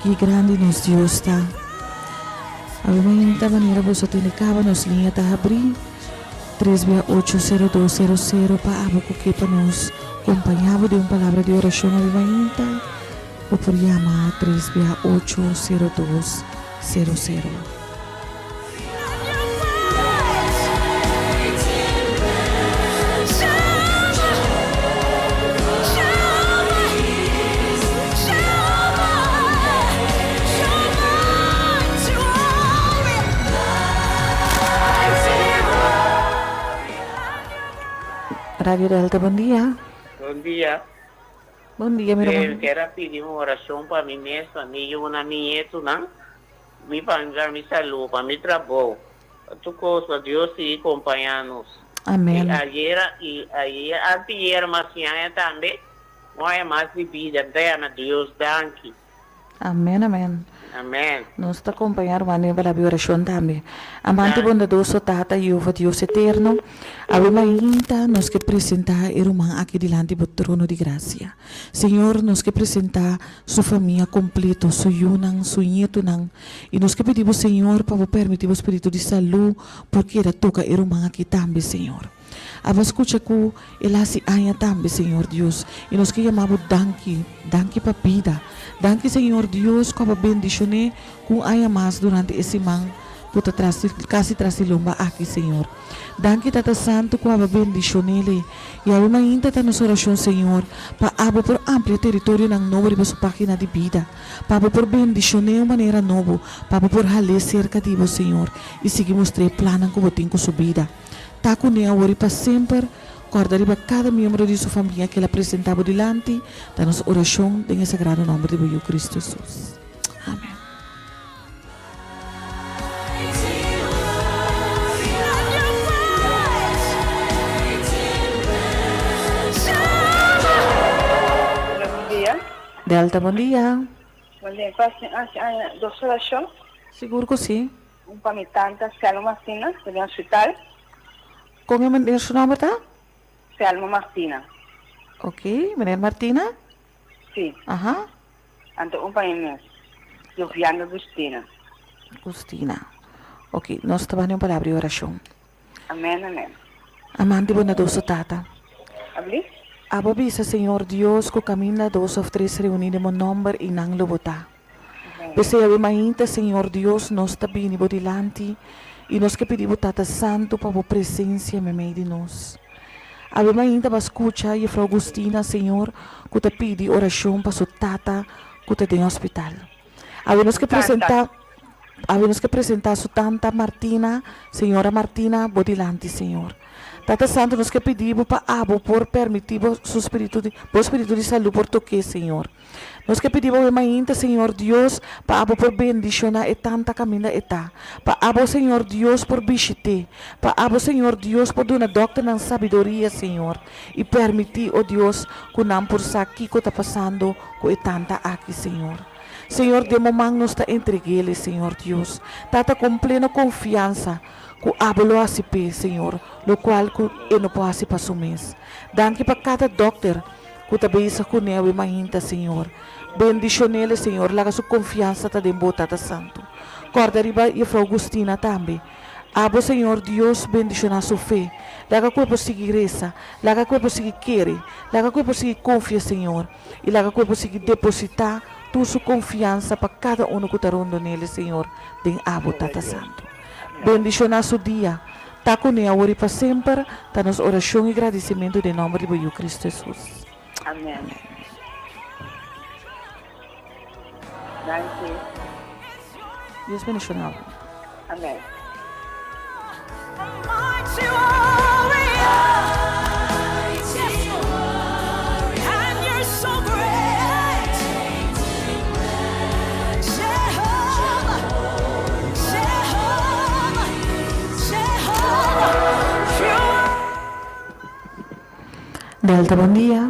Ki grandi nos Dios ta. Awe mainta manera boso tene caba nos liña ta habri 3 bia 8 0 2 0 0 pa abo cu ke pa nos compaña bo den un palabra di oracion awe mainta bo por yama 3 bia 8 0 2 0 0. Radio Delta, bon dia. Bon dia. Bon dia, mi ruman. Mi kier a pidi un oracion pa mi mes, pa mi yunan, mi nietonan. Mi panga mi salú, pa mi trabou, pa tur kos, pa Dios sigui kompañá nos. Amén. I ayera i ayer antiyer mas ñaña tambe, un aña mas di bida, mi ta yama Dios danki. Amén, amén. Amén. Nos ta kompañá ruman den palabra di orashon tambe. Amante bondadoso Tata Yehova Dios eterno, awe mainta nos ke presentá e ruman aki dilanti bo trono di grasia. Señor, nos ke presentá su famia kompleto, su yunan, su ñetunan, i nos ke pidi bo, Señor, pa bo permití bo spiritu di salú por keda toka e ruman aki tambe, Señor. Abo a skucha ku el a hasi aña tambe, Señor Dios, i nos ke yama bo danki, danki pa bida. Danki, Señor Dios, ku abo a bendishon'é ku un aña mas durante e siman ku ta tras di, kasi tras di lomba aki, Señor. Danki Tata Santu ku abo a bendishon'é. I awe mainta ta nos orashon, Señor, pa Abo por amplia teritorionan nobo riba su página di bida, pa Abo por bendishon'é un manera nobo, pa Abo por hal'é serka di Bo, Señor, i sigui mustr'é e plannan ku Bo tin ku su bida. Ta kuné awor i pa semper. Kòrda riba kada miembro di su famia ku el a presentá Bo dilanti. Ta nos orashon den e sagrado nòmber di Bo Yu Kristu Hesus. Amèn. Hola, bon dia. Delta, bon dia. Bon dia. Cu haci haci aña dos oracion. Sigur cu si. Un pa mi tanta Selma Martina, ta den hospital. Con e meneer su nomber ta? Selma Martina. Ok, meneer Martina? Si. Aha. Anto un pa mi mes. Joviano Gustina. Gustina. Ok, nos ta bani un palabra di oracion. Amen, amen. Amante bondadoso Tata. Abli? Abo bisa, Señor Dios, cu caminda dos of tres reuni den bo nomber y nan lo bo ta. P'esey awe mainta, Señor Dios, nos ta bini bo dilanti y nos ke pidi bo Tata Santo pa bo presencia memey di nos. Awe mainta bo a scucha Juffrouw Gustina, Señor, cu ta pidi oracion pa su tata cu ta den hospital. Awe nos ke presenta, awe nos ke presenta su tanta Martina, Señora Martina, bo dilanti, Señor. Tata Santo, nos ke pidi bo pa abo por permiti bo su spiritu di, bo spiritu di salud por toke, Señor. Nos ke pidi bo e mainta, Señor Dios, pa abo por bendishoná e tanta kaminda e ta. Pa abo, Señor Dios, por bishit'é. Pa abo, Señor Dios, por duna dòkternan sabiduria, Señor, i pèrmití, o Dios, ku nan por sa kiko ta pasando ku e tanta aki, Señor. Señor, den bo man nos ta entreg'é, Señor Dios. Tata, kon pleno konfiansa ku abo lo hasi p'e, Señor, lokual ku e no por hasi pa su mes. Danki pa kada dòkter. Ku ta bezig ku newe mainta, Señor. Bendishonele, Señor, laga su konfiansa ta den Bo, Tata Santu. Kòrda riba Jefrou Gustina tambe. Abo, Señor Dios, bendishoná su fe. Laga ku e por sigui resa. Laga ku e por sigui kere. Laga ku e por sigui konfia, Señor. I laga ku e por sigui depositá tur su konfiansa pa kada unu ku ta rondonele, Señor, den Abo, Tata Santu. Bendishoná su dia. Ta kuné awor i pa semper, ta nos orashon i gradisimentu den nòmber di bo Yu Kristu Hesus. Amen. Danki. Dios bendishoná bo. Amen. Delta bon dia.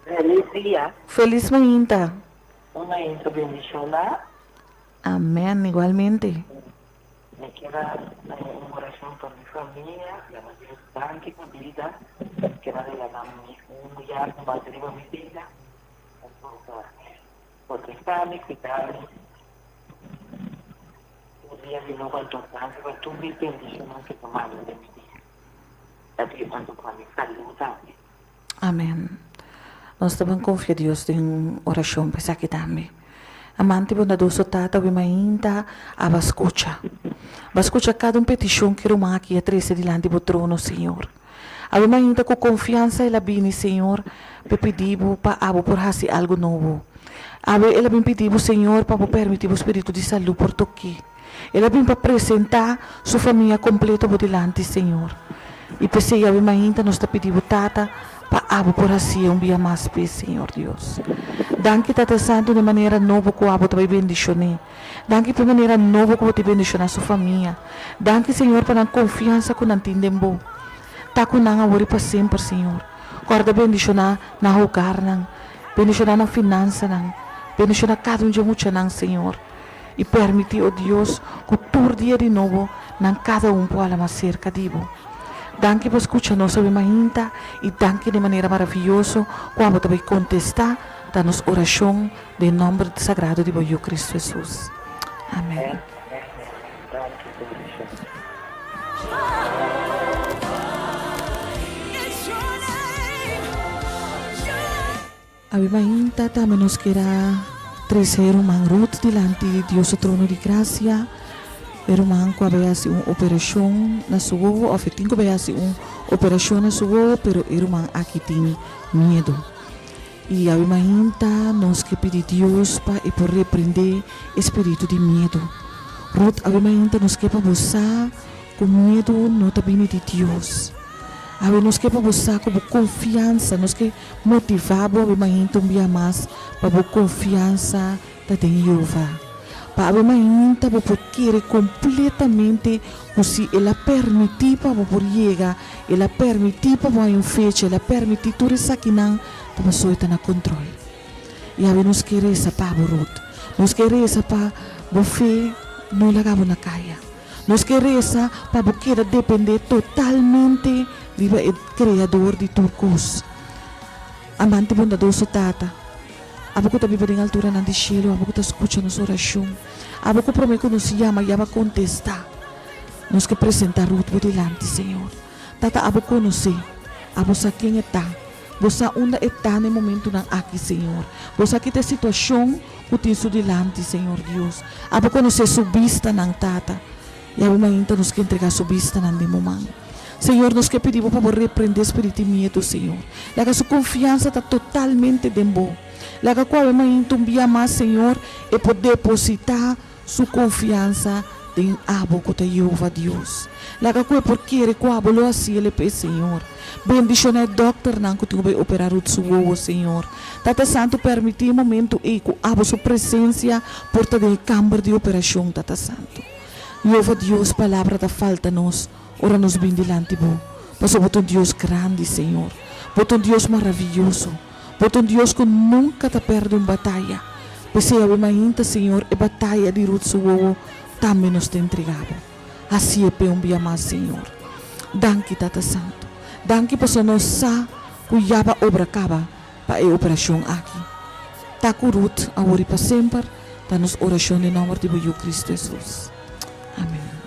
Feliz dia. Feliz mainta. Un mainta bendiciona. Amen, igualmente. Mi kier a un oracion. orashon pa mi famia, yama Dios danki pa bida, ke a regalá mi un yarda mas riba mi bida, anto pa protestá mi, kuidá mi, tur dia di nobo anto danki pa tur mi bendishonnan ke ta manda den mi bida. Ta di anto pa mi salú tambe. Amen. Nos ta ban confia Dios den oracion pa esaki tambe. Amante bondadoso Tata wi mainta aba scucha. Ba scucha cada un peticion ki ruman aki a trece dilanti bo trono, Señor. Awe mainta cu confiansa el a bini, Señor, p'e pidi bo pa abo por haci algo nobo. Awe el a bin pidi bo, Señor, pa bo permiti bo spiritu di salud por toki. El a bin pa presentá su famia kompleto bo dilanti, Señor. I p'esei awe mainta nos ta pidi bo, Tata, pa abo por hasié un bia mas p'e, Señor Dios. Danki, Tata Santu, n'e manera nobo ku abo ta bai bendishon'é. Danki p'e manera nobo ku bo ta bendishoná su famia. Danki, Señor, pa nan konfiansa ku nan tin den bo. Ta ku nan awor i pa semper, Señor. Kòrda bendishoná nan hogarnan, bendishoná nan finansanan, bendishoná kada un dje muchanan, Señor. I permití, o Dios, ku tur dia di nobo nan kada un por hala mas serka di bo. Danki pa skucha nos awe mainta i danki den manera maravioso ku abo ta bai kontestá ta nos orashon den nòmber sagrado di bo Yu Kristu Hesus. Amèn. Awe mainta tambe nos kier a trece e ruman Ruth dilanti di Dios su trono di gracia. E ruman cu a bay haci un operacion na su wowo of e tin cu bay haci un operacion na su wowo pero e ruman aki tin miedo. Y awe mainta nos ke pidi Dios pa e por reprende e spiritu di miedo. Ruth awe mainta nos ke pa bo sa cu miedo no ta bini di Dios. Awe nos ke pa bo sa cu bo confiansa nos ke Motivá bo awe mainta un bia mas pa bo konfiansa ta den Jehová. Pa awe mainta bo por kere kompletamente ku si el a permití pa bo por yega, el a permití pa bo haña un fecha, el a permití tur esakinan, ta pasobra e ta na kontrol. I awe nos ke resa pa bo, Ruth. Nos ke resa pa bo fe no laga bo na kaya. Nos ke resa pa bo keda dependé totalmente riba e Kreador di tur kos. Amante bondadoso Tata, abo ku ta biba den alturanan di shelu, abo ku ta skucha nos orashon, abo ku promé ku nos yama ya bo a kontestá. Nos ke presentá Ruth bo dilanti, Señor. Tata, abo konosé, abo sa ken e ta. Bo sa unda e ta na e momentunan aki, Señor. Bo sa ki ta e situashon ku tin su dilanti, Señor Dios. Abo konosé su bistanan, Tata. I awe mainta nos ke entregá su bistanan den bo man. Señor, nos ke pidi bo pa bo reprendé spiritu di miedu, Señor. Laga su konfiansa ta totalmente den bo. Laga ku awe mainta un bia mas, Señor, e por depositá su konfiansa den abo ku ta Yehova Dios. Laga ku e por kere ku abo lo hasi el p'e, Señor. Bendishoná e dòkternan ku tin ku bai operá Ruth su wowo, Señor. Tata Santu, permití e momentu ei ku abo su presensia por ta den e kamber di operashon, Tata Santu. Yehova Dios, palabra ta falta nos ora nos bin dilanti bo, pasobra bo ta un Dios grandi, Señor. Bo ta un Dios maravioso. Bo ta un Dios ku nunka ta pèrdè un bataya. P'esei awe mainta, Señor, e bataya di Ruth su wowo tambe nos ta entregá bo. Hasié p'e un bia mas, Señor. Danki, Tata Santu. Danki pasobra nos sa ku ya bo a obra kaba pa e operashon aki. Ta ku Ruth awor i pa semper, ta nos orashon den nòmber di bo Yu Kristu Hesus. Amen.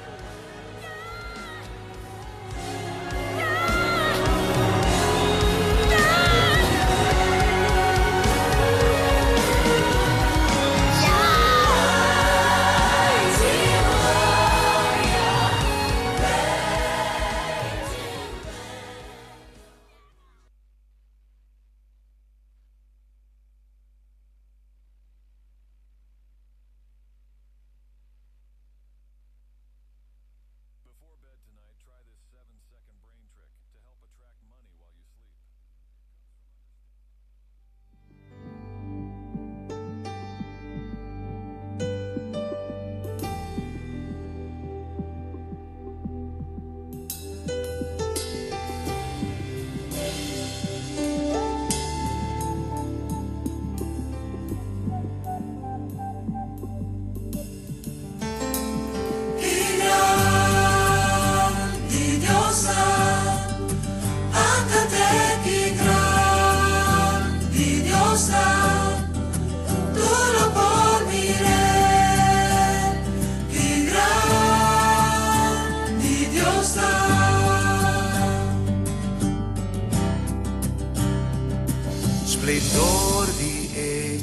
Splendor di e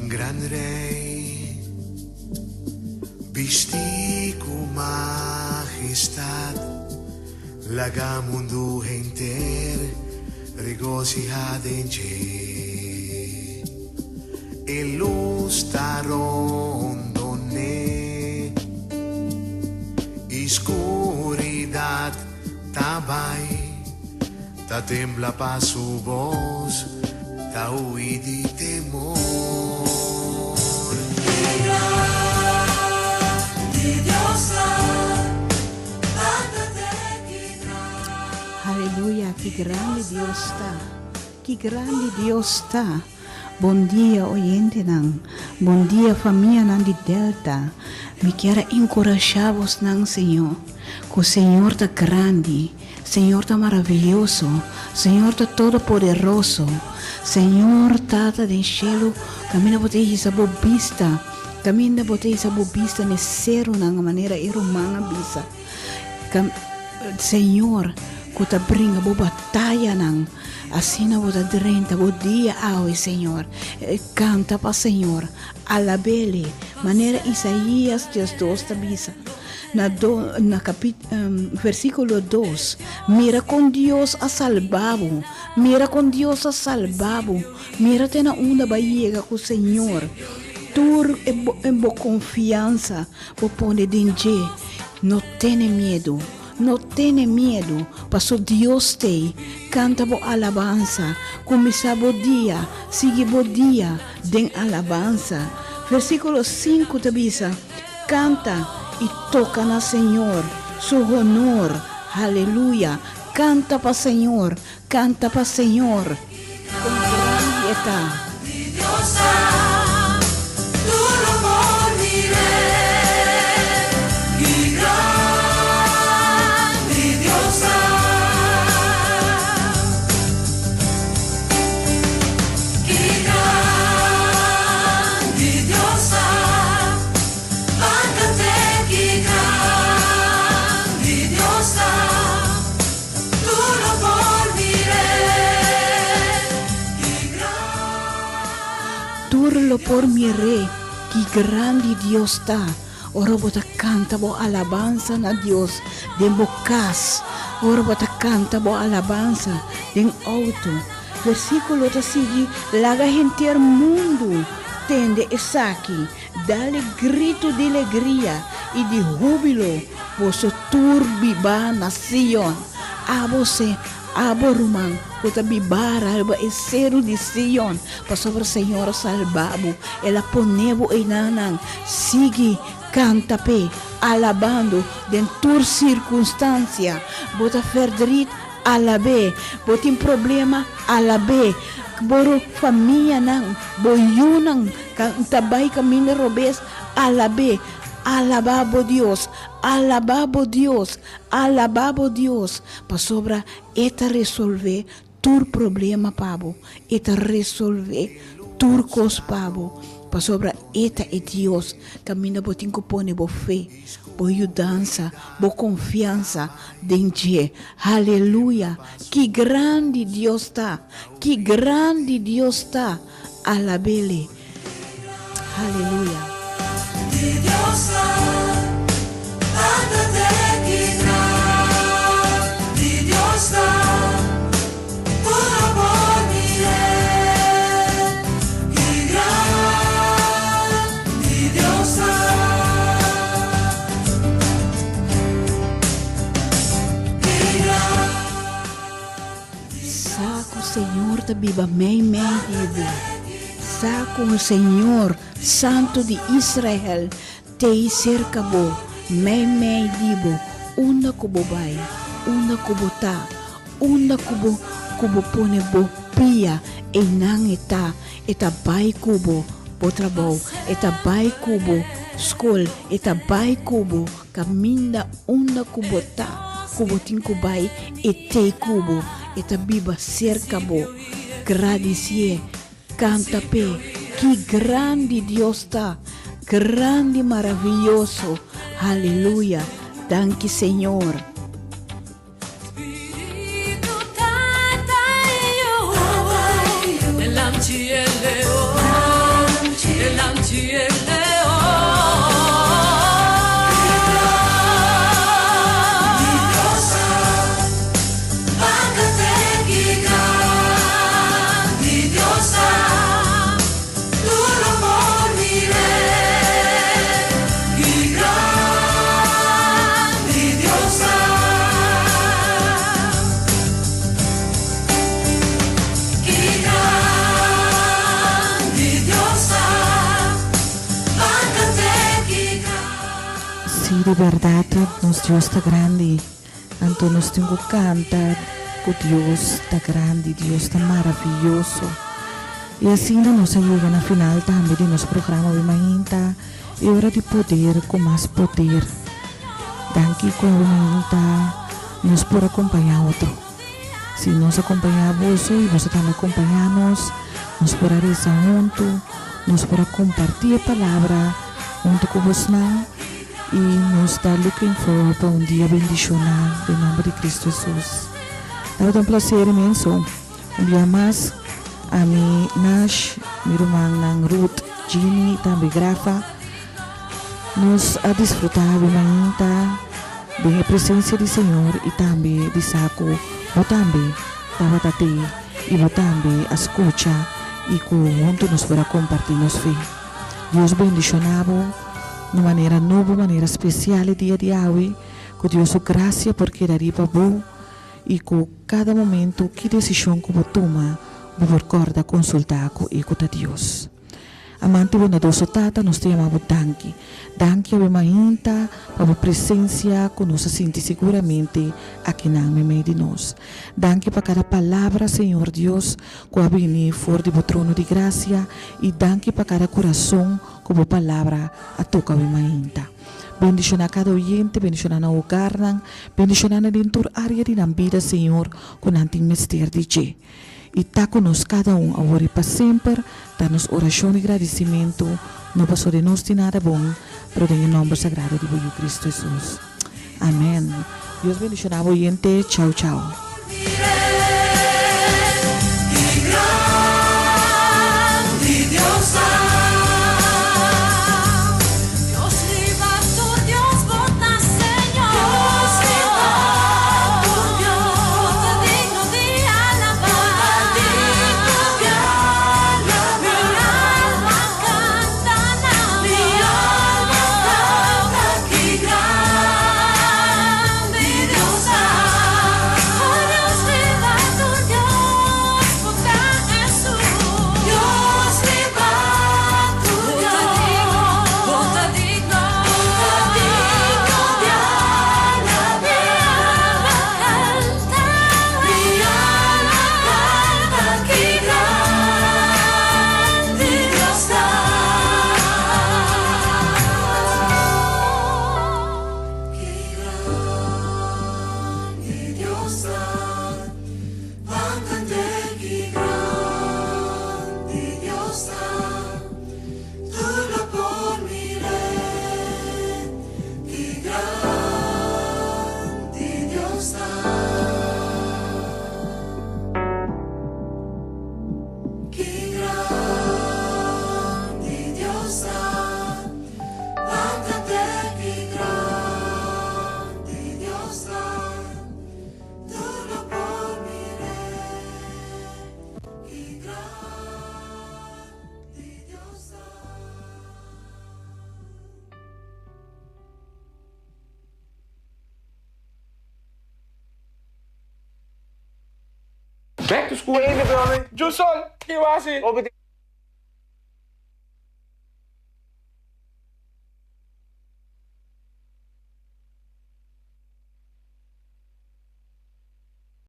gran Rei. Bistí ku majestat, laga mundu henter regosihá den dje. E lus ta rondon'é i skuridat ta bai. Ta tembla pa su bos, ta hui di temor. Aleluya, ki grandi Dios ta, ki grandi Dios ta. Bon dia oyentenan, bon dia famianan di Delta. Mi kier a enkurashá bosnan Señor, ku Señor ta grandi. Señor ta maraviyoso, Señor ta todopoderoso. Señor Tata den shelu, kaminda bo ta hisa bo bista, kaminda bo ta hisa bo bista n'e serunan, manera e ruman a bisa. Señor, ku ta bringa bo batayanan, asina bo ta drenta bo dia awe, Señor. Kanta pa Señor, alab'Ele, manera Isaías 2 ta bisa. Na do, na kapit, versíkulo dos, Mira kon Dios a salba bo, mira kon Dios a salba bo, mira te na unda bo a yega ku Señor. Tur e bo, e bo konfiansa bo pone den dje. No tene miedu, no tene miedu, paso Dios t'ei. Kanta bo alabansa, kuminsá bo dia, sigui bo dia den alabansa. Versíkulo sinku ta bisa. Canta y toca na Señor su honor Haleluya Canta pa Señor Canta pa Señor Con grandi e ta. Tur lo por mir'é ki grandi Dios ta ora bo ta kanta bo alabansa na Dios den bo kas, ora bo ta kanta bo alabansa den outo. Versíkulo ta sigui, Laga henter mundu tende esaki. Dale gritu di legria i di húbilo, boso tur bibá na Sion. Abo se, abo ruman ku ta bibá riba e seru di Sion, pasobra Señor a salbá bo, El a pone bo einanan. Sigui kanta p'e, alabando den tur sirkunstansia. Bo ta ferdrit? Alab'é. Bo tin problema? Alab'é. Bo famianan, bo yunan ta bai kaminda robes? Alab'é. Alabá bo Dios. Alabá bo Dios. Alabá bo Dios, pasobra E ta resolvé tur problema pa bo. E ta resolvé tur kos pa bo, pasobra E ta e Dios kaminda bo tin ku pone bo fe, bo yudansa, bo konfiansa den dje. Haleluya! Ki grandi Dios ta! Ki grandi Dios ta! Alab'Ele! Haleluya! Sa ku Señor ta biba meimei di bo. Sa ku Señor, Santu di Israel, t'ei serka bo, meimei di bo, unda ku bo bai, unda ku bo ta, unda ku bo ku bo pone bo pia, einan e ta. E ta bai ku bo bo trabou, e ta bai ku bo skol, e ta bai ku bo kaminda unda ku bo ta, ku bo tin ku bai, e t'ei ku bo, e ta biba serka bo. Gradisié, kanta p'e, ki grandi Dios ta, grandi maravioso, haleluya, danki Señor. Sí, di bèrdat nos Dios ta grandi. Anto nos tin ku kanta ku Dios ta grandi, Dios ta maravioso. I asina nos a yega na final tambe di nos programa Awe Mainta, e ora di poder ku mas poder. Danki ku awe mainta nos por a kompañá otro. Si nos a kompañá boso i boso tambe a kompañá nos, nos por a resa huntu, nos por a kompartí e palabra huntu ku bosnan. I nos ta looking forward pa un dia bendiciona den nomber di Cristo Jesus. Tabata un placer inmenso un bia mas ami Nash, mi rumannan Ruth, Jimmy y tambe Grafa. Nos a disfruta awe mainta den e presencia di Señor y tambe di sa cu bo tambe tabata te y bo tambe a scucha y cu hunto nos por a comparti nos fe. Dios bendiciona bo. Na manera nobo, manera spesial e dia di awe, ku Dios su grasia por keda riba bo i ku kada momentu ki desishon ku bo tuma, bo por kòrda konsultá ku e ku ta Dios. Amante bondadoso Tata, nos ta yama bo danki. Danki awe mainta pa bo presensia ku nos a sinti siguramente akinan meimei di nos. Danki pa kada palabra, Señor Dios, ku a bini for di bo trono di grasia i danki pa kada kurason Ku bo palabra a toka mi mainta. Bendishoná kada oyente, bendishoná nan hogarnan, bendishoná nan den tur área di nan bida, Señor, ku nan tin mester di dje. I ta ku nos kada un awor i pa semper, ta nos orashon di gradisimentu, no pasobra den nos tin nada bon, pero den e nòmber sagrado di bo Yu Kristu Hesus. Amèn. Dios bendishoná bo oyente. Chau chau. Back to school. Hey, mi brother. Jusol, ki wasi?